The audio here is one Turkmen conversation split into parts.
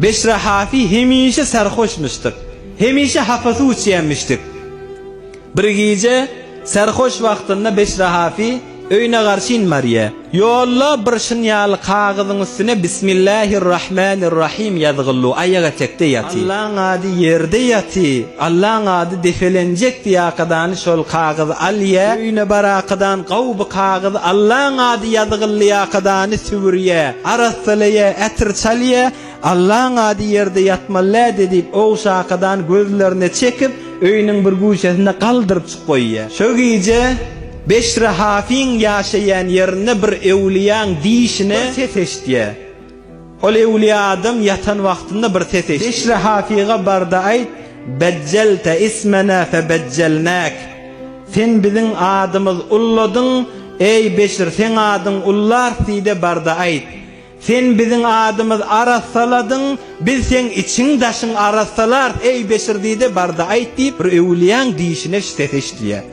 Beşre Hafi hemişe serhoşmyşdyk. Hemişe hapa suw içýänmişdik. Bir gije serhoş wagtynda Beşre Hafi öýüne garşyn barýa. Ýolda bir şyn ýaly kagyzyň üstüne Bismillahirrahmanirrahim ýazgyllu aýak etekde ýaty. Allaň ady ýerde ýaty, Allaň ady depelenjek diýakadany şol kagyzy alýa, öýüne barakadan gaw bu kagyzy Allaň ady ýazgylly ýakadany süwürýä, arassalaýa, ätir çalýa, Allaň ady ýerde ýatmalylädi diýip ogşakadan gözlerine çekip öýüniň bir güşesinde galdyryp çyk goýýa. Şo gije Beşre Hafyň ýaşaýan ýerinde bir öwlüýaň dişine bir ses eşidýär. Ol öwlüýa adam ýatan wagtynda bir ses eşidýär. Beşre Hafyga bar-da aýt, Bejjelte ismena febejjelnäk. Sen biziň adymyz ulladyň, eý Beşir seň adyň ullarys diý-de bar-da aýt. Sen biziň adymyz arassaladyň, biz seň içiň-daşyň arassalarys, eý, Beşir diý-de, bar-da aýt diýip, bir öwülýäň dişine ses eşidilýär.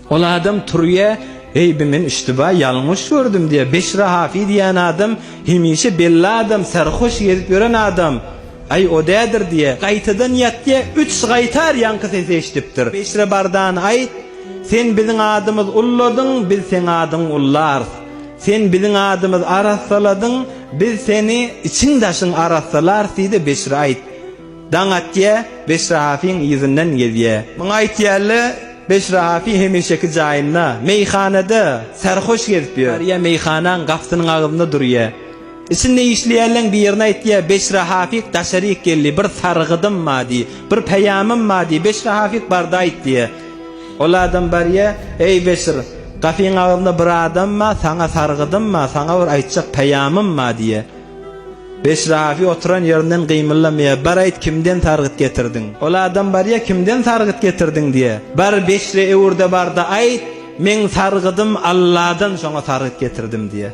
Ol adam turýar, Eý, bi men iştiba, ýalňyş gördüm diýýär. Beşir Hafi diýýän adam hemişe belli adam, serhoş gezip ýören adam. Aý, o dädir diýýär. Gaýtadan ýatýar, üç gaýtar ýaňky sesi eşidipdir. Beşire bar-da aýt, sen biziň adymyz ulladyň, biz seň adyňy ullarys. Sen biziň adymyz arassaladyň, biz seni içiň-daşyň arassalarys diý-de Beşire aýt. Daň atýa, Beşire Hafyň yzyndan gezýä. Muňa aýtýarlar, Beşire Hafy hemişeki jaýynda, meýhanada, serhoş gezip ýör. Barýa meýhanaň gapysynyň agzynda durýa. Içinde işleýänleň birine aýtýa, Beşire Hafyk daşaryk geldi, bir sargydym bar diý, bir peýamym bar diý, Beşire Hafyk bar-da aýt diýýä. Ol adam barýa, Eý, Beşir, gapyň agzynda bir adam bar, saňa sargydym bar, saňa bir aýtjak peýamym bar diýýä. Beşir Hafi oturan ýerinden gymyldamaýar, Bar aýt, kimden sargyt getirdiň? Ol adam barýa, Kimden sargyt getirdiň? diýýä. Bar, Beşre öwürde bar-da aýt, meň sargydym Alladan şoňa sargyt getirdim diýýä.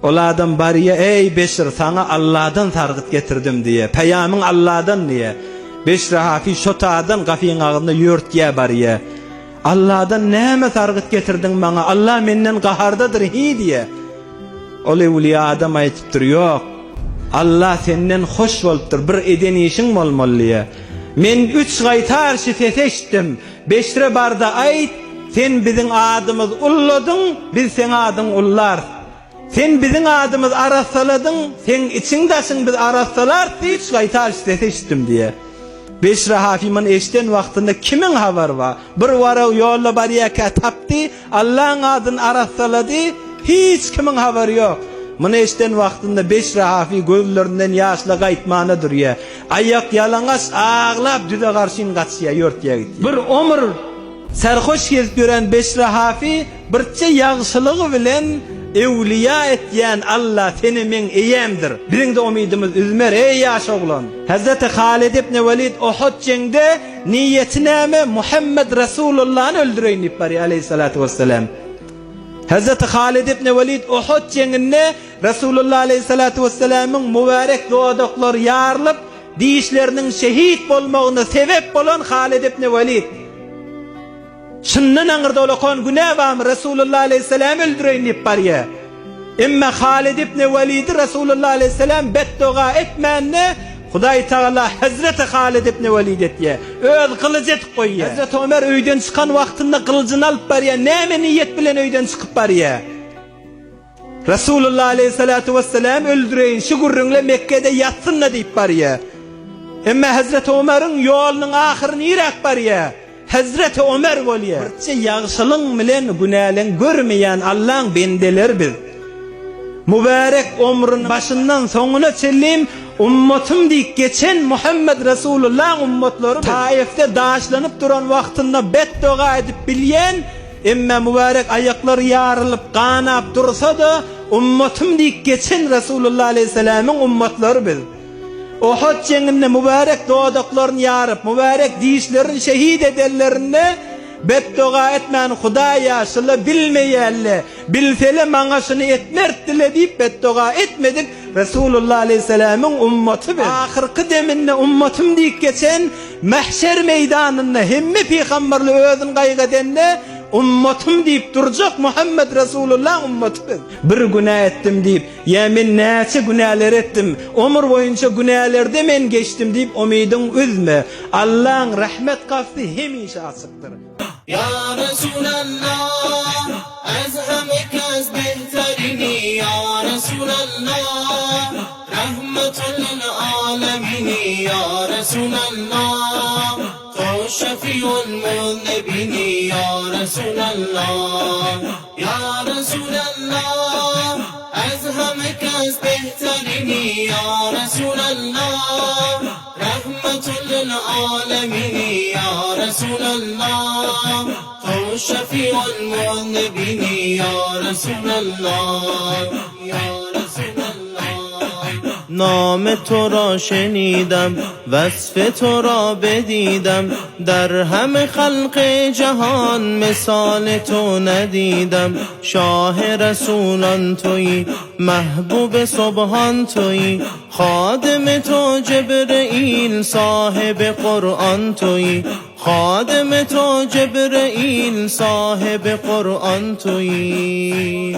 Ol adam barýa, Eý, Beşir, saňa Alladan sargyt getirdim diýýä. Peýamyň Alladan diýýä. Beşir Hafi şo taýdan gapyň agzynda ýörtýä barýa. Alladan näme sargyt getirdiň maňa? Alla menden gahardadyr, hi diýýä. Ol öwlüýä adam aýdypdyr, Ýok, Alla senden hoş bolupdyr, bir eden işiň bolmaly diýýä. Men üç gaýtar şi sesi eşitdim. Beşire bar-da aýt, sen biziň adymyz ulladyň, biz seň adyňy ullarys. Sen biziň adymyz arassaladyň, seň içiň-daşyň biz arassalarys diýip, üç gaýtar sesi eşitdim diýýär. Beşire Hafymyny eşiden wagtynda kimiň habary bar? Bir warag ýolda barýarka tapdy, Allaň adyny arassalady, hiç kimiň habary ýok. Muny eşiden wagtynda Beşire Hafy gözlerinden ýaşla gaýtmana durýar. Aýak ýalaňaç aglap düze garşyn gaçýar, ýörtýär gitýär. Bir omur serhoş gezip ýören Beşre Hafy birçe ýagşylygy bilen öwlüýa etýän Alla seni meň eýämdir. Biziň-de umydymyz üzmer, eý ýaş oglan. Hezreti Halid ibn Welid Ohud jeňde niýeti näme? Muhammed Resulullany öldüreýin diýip barýar aleýhissalatu wessalam. Hezreti Halid ibn Welid Ohud jeňinde Resulullah aleýhissalatu wessalamyň mübärek dodaklary ýarylyp, dişleriniň şehit bolmagyna sebep bolan Halid ibn Welid. Şundan aňyrda olakan günä barmy, Resulullah aleýhissalamy öldüreýin diýip barýar. Emma Halid ibn Welidi Resulullah aleýhissalam betdoga etmände, Hudaý Tagala Hezreti Halid ibn Welid etýär. Öz gylyjy etip goýýar. Hezreti Ömer öýden çykan wagtynda gylyjyny alyp barýar. Näme niýet bilen öýden çykyp barýar? Resulullah aleýhissalatu wessalam öldüreýin, şu gürrüňle Mekgede ýatsyn-da diýip barýar. Emma Hezreti Omaryň ýolunyň ahyry niräk barýar? Hezreti Omer bolýar. Birje ýagşylygyň bilen günäleň görmeýän Allaň bendeleri biz. Mübärek omrüni başyndan soňuna çenlim ummatym diýip geçen Muhammed Resulullahyň ummatlary biz. Taifde daşlanyp duran wagtynda betdoga edip bilýän Emme mübärek aýaklary ýarylyp, ganap dursa-da, ummatym diýip geçen Resulullah aleýhissalamyň ummatlary biz. Ohud jeňinde mübärek dodaklaryny ýaryp, mübärek dişlerini şehit edenlerinde betdoga etmän Hudaýa şula bilmeýänle, bilsele maňa şuny etmertdile diýip betdoga etmedik Resulullah aleýhissalamyň ummaty biz. Ahyrky deminde ummatym diýip geçen Mahşer meýdanynda hemme pygamberler özüni gaýgy edende. Ummatym diýip durjak Muhammet Resulullaň ummaty biz. Bir günä etdim diýip, ýa men näçe günäler etdim, omur boýunça günälerde men geçdim diýip umydyň üzme. Allaň rahmet gapysy hemişe açykdyr. Ýa Resulallah, ez heme kes behterini Ýa Resulallah, rahmetun lil alemini Ýa Resulallah, to şefiul muznebini Ýa Resulallah, Ýa Resulallah, ez heme kes behterini Ýa Resulallah, Rahmetun lil alemini Ýa Resulallah, To şefiul muznebini Ýa Resulallah, Ýa Resulallah. Name tora şenidem, Wasfy tora bedidem, Der heme halky jahan Misaly to nedidem, Şahy Resulan toýy, Mahbuby Subhan toýy, Hadymy to Jebreýil, Sahyby Kuran toýy, Hadymy to Jebreýil, Sahyby Kuran toýy.